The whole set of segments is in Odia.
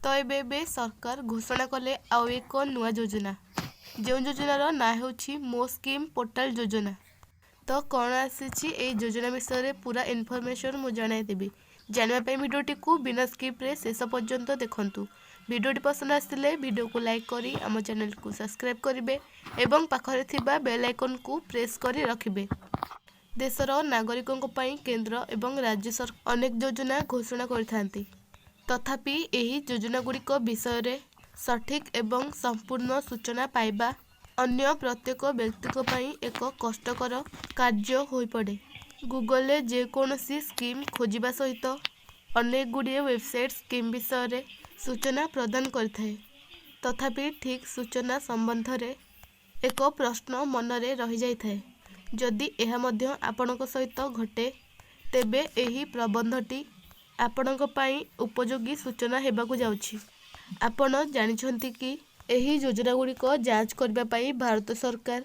ତ ଏବେ ଏବେ ସରକାର ଘୋଷଣା କଲେ ଆଉ ଏକ ନୂଆ ଯୋଜନା, ଯେଉଁ ଯୋଜନାର ନାଁ ହେଉଛି ମୋ ସ୍କିମ୍ ପୋର୍ଟାଲ ଯୋଜନା। ତ କ'ଣ ଆସିଛି ଏଇ ଯୋଜନା ବିଷୟରେ ପୁରା ଇନଫର୍ମେସନ୍ ମୁଁ ଜଣାଇଦେବି। ଜାଣିବା ପାଇଁ ଭିଡ଼ିଓଟିକୁ ବିନା ସ୍କିପ୍ରେ ଶେଷ ପର୍ଯ୍ୟନ୍ତ ଦେଖନ୍ତୁ। ଭିଡ଼ିଓଟି ପସନ୍ଦ ଆସିଲେ ଭିଡ଼ିଓକୁ ଲାଇକ୍ କରି ଆମ ଚ୍ୟାନେଲକୁ ସବସ୍କ୍ରାଇବ୍ କରିବେ ଏବଂ ପାଖରେ ଥିବା ବେଲ୍ ଆଇକନ୍କୁ ପ୍ରେସ୍ କରି ରଖିବେ। ଦେଶର ନାଗରିକଙ୍କ ପାଇଁ କେନ୍ଦ୍ର ଏବଂ ରାଜ୍ୟ ସରକାର ଅନେକ ଯୋଜନା ଘୋଷଣା କରିଥାନ୍ତି। ତଥାପି ଏହି ଯୋଜନାଗୁଡ଼ିକ ବିଷୟରେ ସଠିକ୍ ଏବଂ ସମ୍ପୂର୍ଣ୍ଣ ସୂଚନା ପାଇବା ଅନ୍ୟ ପ୍ରତ୍ୟେକ ବ୍ୟକ୍ତିଙ୍କ ପାଇଁ ଏକ କଷ୍ଟକର କାର୍ଯ୍ୟ ହୋଇପଡ଼େ। ଗୁଗଲରେ ଯେକୌଣସି ସ୍କିମ୍ ଖୋଜିବା ସହିତ ଅନେକ ଗୁଡ଼ିଏ ୱେବସାଇଟ୍ ସ୍କିମ୍ ବିଷୟରେ ସୂଚନା ପ୍ରଦାନ କରିଥାଏ। ତଥାପି ଠିକ୍ ସୂଚନା ସମ୍ବନ୍ଧରେ ଏକ ପ୍ରଶ୍ନ ମନରେ ରହିଯାଇଥାଏ। ଯଦି ଏହା ମଧ୍ୟ ଆପଣଙ୍କ ସହିତ ଘଟେ, ତେବେ ଏହି ପ୍ରବନ୍ଧଟି ଆପଣଙ୍କ ପାଇଁ ଉପଯୋଗୀ ସୂଚନା ହେବାକୁ ଯାଉଛି। ଆପଣ ଜାଣିଛନ୍ତି କି, ଏହି ଯୋଜନାଗୁଡ଼ିକ ଯାଞ୍ଚ କରିବା ପାଇଁ ଭାରତ ସରକାର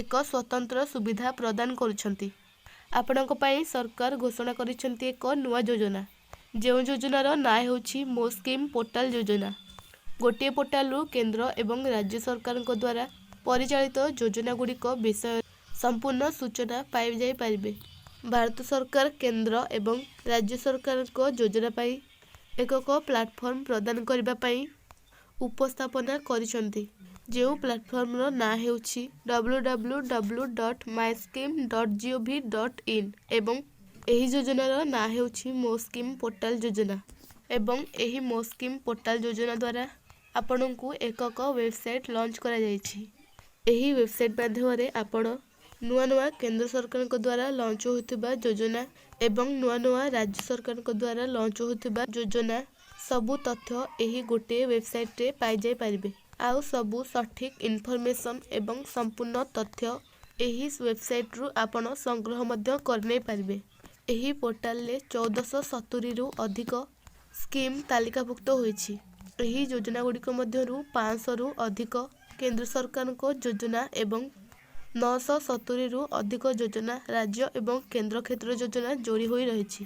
ଏକ ସ୍ୱତନ୍ତ୍ର ସୁବିଧା ପ୍ରଦାନ କରୁଛନ୍ତି। ଆପଣଙ୍କ ପାଇଁ ସରକାର ଘୋଷଣା କରିଛନ୍ତି ଏକ ନୂଆ ଯୋଜନା, ଯେଉଁ ଯୋଜନାର ନାଁ ହେଉଛି ମୋ ସ୍କିମ୍ ପୋର୍ଟାଲ ଯୋଜନା। ଗୋଟିଏ ପୋର୍ଟାଲରୁ କେନ୍ଦ୍ର ଏବଂ ରାଜ୍ୟ ସରକାରଙ୍କ ଦ୍ୱାରା ପରିଚାଳିତ ଯୋଜନାଗୁଡ଼ିକ ବିଷୟରେ ସମ୍ପୂର୍ଣ୍ଣ ସୂଚନା ପାଇଯାଇପାରିବେ। ଭାରତ ସରକାର କେନ୍ଦ୍ର ଏବଂ ରାଜ୍ୟ ସରକାରଙ୍କ ଯୋଜନା ପାଇଁ ଏକକ ପ୍ଲାଟଫର୍ମ ପ୍ରଦାନ କରିବା ପାଇଁ ଉପସ୍ଥାପନା କରିଛନ୍ତି, ଯେଉଁ ପ୍ଲାଟଫର୍ମର ନାଁ ହେଉଛି www.myscheme.gov.in ଏବଂ ଏହି ଯୋଜନାର ନାଁ ହେଉଛି ମୋ ସ୍କିମ୍ ପୋର୍ଟାଲ ଯୋଜନା। ଏବଂ ଏହି ମୋ ସ୍କିମ୍ ପୋର୍ଟାଲ ଯୋଜନା ଦ୍ୱାରା ଆପଣଙ୍କୁ ଏକକ ୱେବସାଇଟ୍ ଲଞ୍ଚ କରାଯାଇଛି। ଏହି ୱେବସାଇଟ୍ ମାଧ୍ୟମରେ ଆପଣ ନୂଆ ନୂଆ କେନ୍ଦ୍ର ସରକାରଙ୍କ ଦ୍ୱାରା ଲଞ୍ଚ ହେଉଥିବା ଯୋଜନା ଏବଂ ନୂଆ ନୂଆ ରାଜ୍ୟ ସରକାରଙ୍କ ଦ୍ୱାରା ଲଞ୍ଚ ହେଉଥିବା ଯୋଜନା ସବୁ ତଥ୍ୟ ଏହି ଗୋଟିଏ ୱେବସାଇଟ୍ରେ ପାଇଯାଇପାରିବେ। ଆଉ ସବୁ ସଠିକ୍ ଇନଫର୍ମେସନ୍ ଏବଂ ସମ୍ପୂର୍ଣ୍ଣ ତଥ୍ୟ ଏହି ୱେବସାଇଟ୍ରୁ ଆପଣ ସଂଗ୍ରହ ମଧ୍ୟ କରିନେଇପାରିବେ। ଏହି ପୋର୍ଟାଲରେ 1470ରୁ ଅଧିକ ସ୍କିମ୍ ତାଲିକାଭୁକ୍ତ ହୋଇଛି। ଏହି ଯୋଜନାଗୁଡ଼ିକ ମଧ୍ୟରୁ 500ରୁ ଅଧିକ କେନ୍ଦ୍ର ସରକାରଙ୍କ ଯୋଜନା ଏବଂ 970ରୁ ଅଧିକ ଯୋଜନା ରାଜ୍ୟ ଏବଂ କେନ୍ଦ୍ର କ୍ଷେତ୍ର ଯୋଜନା ଯୋଡ଼ି ହୋଇ ରହିଛି।